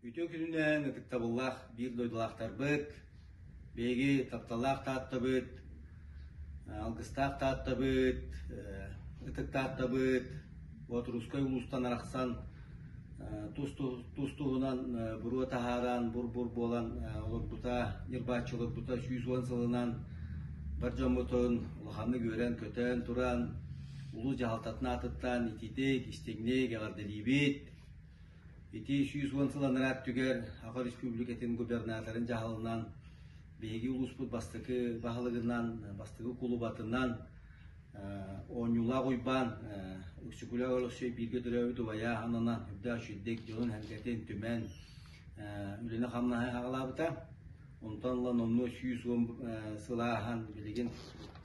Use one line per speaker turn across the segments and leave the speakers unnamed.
Үтүө күнүнэн ытыктабыллаах биир дойдулаахтарбыт, биһиги тапталлаах Тааттабыт, алгыстаах Тааттабыт, ытык Тааттабыт, Боотурусскай улуустан арахсан тус-туһунан буруо таһааран, бур-бур буолан олорбута, ньырбааччы олорбута 110 сылынан бар дьоммутун улаханнык үөрэн-көтөн туран, улуус дьаһалтатын аатыттан итиитик, истиҥник эҕэрдэлиибит. Ити 110 сыл анараа өттүгэр Саха Республикатын губернаторын дьаһалынан биһиги улууспут бастакы баһылыгынан, бастакы кулубатынан Оонньуулаах Уйбаан Өксөкүлээх Өлөксөй бииргэ төрөөбүт убайа ананан үрдээх үчүгэйдик дьонун-сэргэтин түмэн үлэни-хамнаһы аҕалаабыта. Онтон ыла номнуо 110 сыл ааһан билигин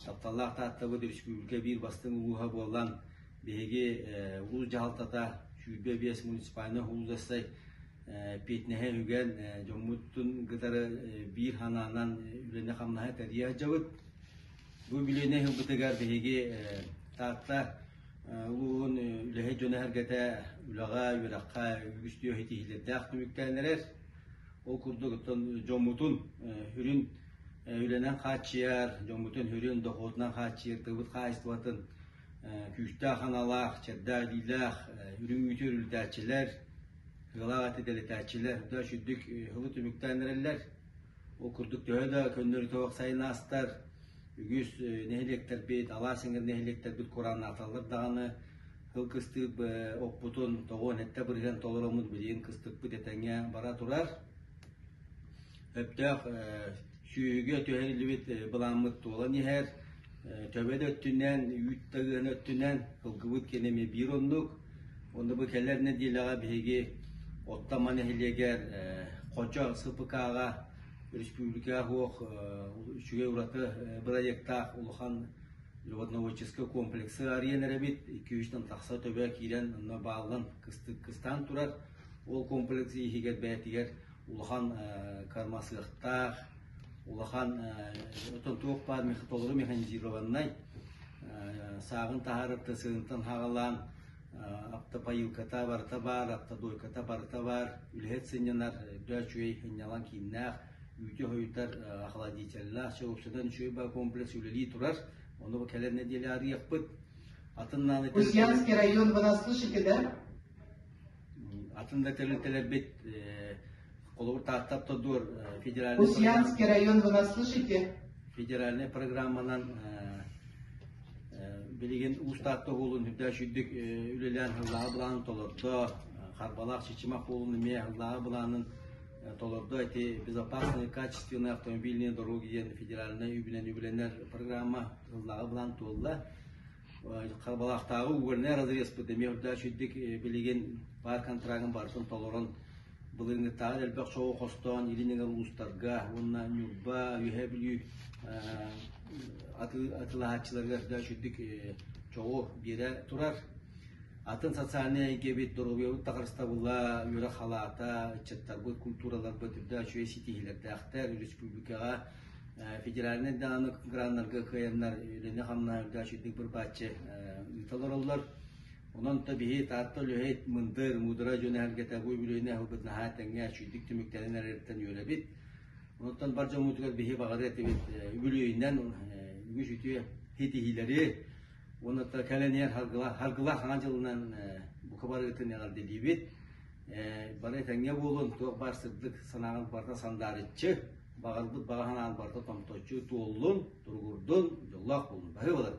тапталлаах Тааттабыт республика биир бастыҥ улууһа буолан Биһиги улуус дьаһалтата 25 муниципальнай улуусай эппиэтинэһи үгэн дьоммутун кытары биир санаанан үлэни-хамнаһы тэрийэ сылдьабыт. Бу билиэнэ ылбытыгар биһиги Таатта улууһун үлэһит дьоно-сэргэтэ үлэҕэ, үөрэххэ үгүс түө ситиһиилэрдээх түмүктээн эрэр. Ол курдук оттон дьоммутун сүрүн үлэнэн хааччыйар, дьоммутун сүрүн дохуотунан хааччыйар тылбыт хаһаайыстыбатын күүстээх аналаах, чэрдээх илиилээх, үрүҥ үүтү үрүлүтээччилэр, ыалаах эти дэлэтээччилэр да үчүгдүк сылы түмүктээн эрэллэр. Ол курдук төһө да көннөрү тобох сайын аастар, үгүс нэһилиэктэрбит, алаас эҥэр нэһилиэктэрбит курааннааталлар даҕаны, сыл кыстыыр оппутун 97% толороммут билигин кыстыкпыт этэҥҥэ бара турар. Өптөөх сүөһүгэ түһэриллибит былааммыт туолан иһэр. Төбө да өттүнэн, үүт да ыан өттүнэн ылгыбыт киэнэ эмиэ биир оннук. Онно бу кэлэр нэдиэлэҕэ биһиги Оттама нэһилиэгэр Хочо СПК-ҕа республикаҕа суох үчүгэй ураты бырайыактаах улахан животноводческай комплексы арыйан эрэбит. 200-тан тахса төбө киирэн онно бааллан кыстаан турар. Ол комплекс иһигэр бэйэтигэр улахан кармасыахтаах, улахан отон туох баар толору механизированнай сааҕын таһаарар сыһынтан хаҕалаан автопоилката барыта баар, автодойката барыта баар, үлэһит сынньанар, үрдэ үчүгэй сынньалаҥ кииннээх, үүтү хойутар охладителлээх, чоупсудан үчүгэй баар комплекс үлэлии турар. Ону бу кэлэр нэдиэлэ арыйыахпыт. Атын нааны
Ульяновский район, вы нас слышите, да?
Атын да тэрилтэлэрбит холобур Таатта Автодор федеральный
Ульяновский район, вы нас слышите?
Федеральный программанан билигин Уус Таатта уһулун үрдэ үчүйдүк үлэлээн һыллааҕы былаанын толордо. Харбалаах Чичимах уолун эмиэ һыллааҕы былаанын толордо. Эти безопасные качественные автомобильные дороги диэн федеральнай үбүнэн үбүлэнэр программа һыллааҕы былаан туолла. Харбалаахтааҕы угольнай разрезпыт эмиэ үрдээх үчүйдүк билигин баар контрагын барытын толорон былырыҥҥыттааҕар элбэх чоҕу хостоон илин эҥэр улуустарга уонна Ньурба, Үөһээ Бүлүү атыылаһааччыларыгар үрдээх үчүйдүк чоҕу биэрэ турар. Атын социальнай эйгэбит, доруобуйабыт да харыстабыла, үөрэх халаата, ыччаттарбыт, культураларбыт үрдээх үчүгэй ситиһиилэрдээхтэр республикаҕа федеральнай даҕаны граннарга кыайаннар үлэни-хамнаһы үрдээх үчүгдүк бырбааччы ыыта олороллор. Онон то биһи Таатта үлэһит, мындыр, муударай дьон эһэргэтэ бу үбүлүөйүнэ аһылбыт наһаа тэҥҥэ үчүгдүк түмүктэнэн эрэриттэн үөрэбит. Онтон бар дьоммутугар биһи баҕарыа этибит үбүлүөйүнэн үгүс үтүө ситиһиилэри уонна кэлэн иһэр харгылаах хаҥа дьылынан бука барыытын эҕэрдэлиибит. Бары этэҥҥэ буолун, туох баар сырдык санааҕын барыта сандаарыччы, баҕарбыт баҕа санаан барыта томточчу туоллун, туругурдун, дьоллоох буолун. Баһыыбалар!